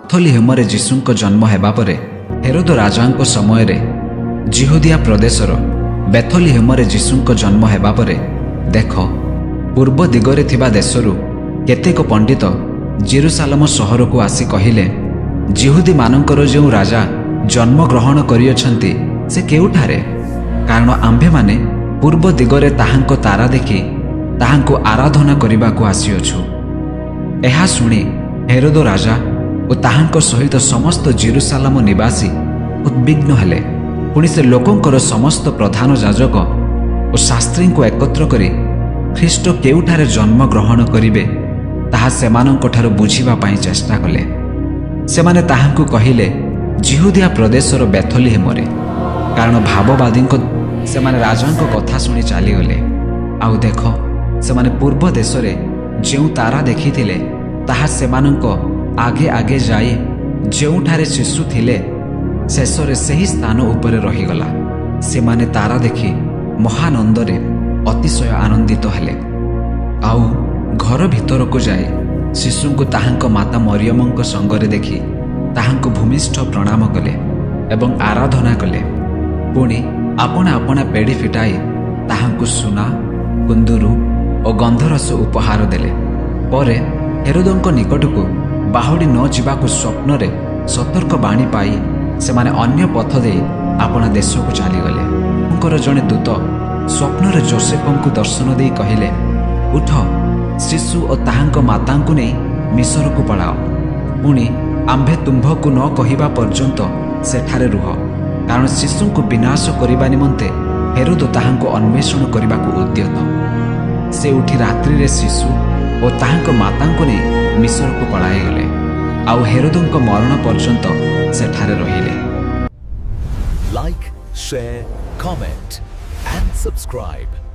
ବେଥଲିହେମରେ ଯୀଶୁଙ୍କ ଜନ୍ମ ହେବା ପରେ, ହେରୋଦ ରାଜାଙ୍କ ସମୟରେ ଜିହୁଦିଆ ପ୍ରଦେଶର ବେଥଲିହେମରେ ଯୀଶୁଙ୍କ ଜନ୍ମ ହେବା ପରେ, ଦେଖ, ପୂର୍ବ ଦିଗରେ ଥିବା ଦେଶରୁ କେତେକ ପଣ୍ଡିତ ଜିରୁସାଲମ ସହରକୁ ଆସି କହିଲେ, "ଯିହୁଦୀମାନଙ୍କର ଯେଉଁ ରାଜା ଜନ୍ମଗ୍ରହଣ କରିଅଛନ୍ତି, ସେ କେଉଁଠାରେ? କାରଣ ଆମ୍ଭେମାନେ ପୂର୍ବ ଦିଗରେ ତାହାଙ୍କ ତାରା ଦେଖି ତାହାଙ୍କୁ ଆରାଧନା କରିବାକୁ ଆସିଅଛୁ।" ଏହା ଶୁଣି ହେରୋଦ ରାଜା ଓ ତାହାଙ୍କ ସହିତ ସମସ୍ତ ଜିରୁସାଲମ ନିବାସୀ ଉଦ୍ବିଗ୍ନ ହେଲେ। ପୁଣି ସେ ଲୋକଙ୍କର ସମସ୍ତ ପ୍ରଧାନ ଯାଜକ ଓ ଶାସ୍ତ୍ରୀଙ୍କୁ ଏକତ୍ର କରି ଖ୍ରୀଷ୍ଟ କେଉଁଠାରେ ଜନ୍ମ ଗ୍ରହଣ କରିବେ, ତାହା ସେମାନଙ୍କଠାରୁ ବୁଝିବା ପାଇଁ ଚେଷ୍ଟା କଲେ। ସେମାନେ ତାହାଙ୍କୁ କହିଲେ, "ଜିହୁଦିଆ ପ୍ରଦେଶର ବେଥଲିହେମରେ, କାରଣ ଭାବବାଦୀଙ୍କ।" ସେମାନେ ରାଜାଙ୍କ କଥା ଶୁଣି ଚାଲିଗଲେ। ଆଉ ଦେଖ, ସେମାନେ ପୂର୍ବ ଦେଶରେ ଯେଉଁ ତାରା ଦେଖିଥିଲେ, ତାହା ସେମାନଙ୍କ ଆଗେ ଆଗେ ଯାଇ ଯେଉଁଠାରେ ଶିଶୁ ଥିଲେ, ଶେଷରେ ସେହି ସ୍ଥାନ ଉପରେ ରହିଗଲା। ସେମାନେ ତାରା ଦେଖି ମହାନନ୍ଦରେ ଅତିଶୟ ଆନନ୍ଦିତ ହେଲେ। ଆଉ ଘର ଭିତରକୁ ଯାଇ ଶିଶୁଙ୍କୁ ତାହାଙ୍କ ମାତା ମରିୟମଙ୍କ ସଙ୍ଗରେ ଦେଖି ତାହାଙ୍କୁ ଭୂମିଷ୍ଠ ପ୍ରଣାମ କଲେ ଏବଂ ଆରାଧନା କଲେ। ପୁଣି ଆପଣା ଆପଣା ପେଡ଼ି ଫିଟାଇ ତାହାଙ୍କୁ ସୁନା, କୁନ୍ଦୁରୁ ଓ ଗନ୍ଧରସ ଉପହାର ଦେଲେ। ପରେ ହେରୋଦଙ୍କ ନିକଟକୁ ବାହୁଡ଼ି ନ ଯିବାକୁ ସ୍ୱପ୍ନରେ ସତର୍କ ବାଣୀ ପାଇ ସେମାନେ ଅନ୍ୟ ପଥ ଦେଇ ଆପଣା ଦେଶକୁ ଚାଲିଗଲେ। ତାଙ୍କର ଜଣେ ଦୂତ ସ୍ୱପ୍ନରେ ଜୋସେଫଙ୍କୁ ଦର୍ଶନ ଦେଇ କହିଲେ, "ଉଠ, ଶିଶୁ ଓ ତାହାଙ୍କ ମାତାଙ୍କୁ ନେଇ ମିଶରକୁ ପଳାଅ। ପୁଣି ଆମ୍ଭେ ତୁମ୍ଭକୁ ନ କହିବା ପର୍ଯ୍ୟନ୍ତ ସେଠାରେ ରୁହ। କାରଣ ଶିଶୁଙ୍କୁ ବିନାଶ କରିବା ନିମନ୍ତେ ହେରୋଦ ତାହାଙ୍କୁ ଅନ୍ୱେଷଣ କରିବାକୁ ଉଦ୍ୟତ।" ସେ ଉଠି ରାତ୍ରିରେ ଶିଶୁ ଓ ତାହାଙ୍କ ମାତାଙ୍କୁ ନେଇ ମିଶରକୁ ପଳାଇଗଲେ। ଆଉ ହେରୋଦଙ୍କ ମରଣ ପର୍ଯ୍ୟନ୍ତ ସେଠାରେ ରହିଲେ। Like, share, comment, and subscribe.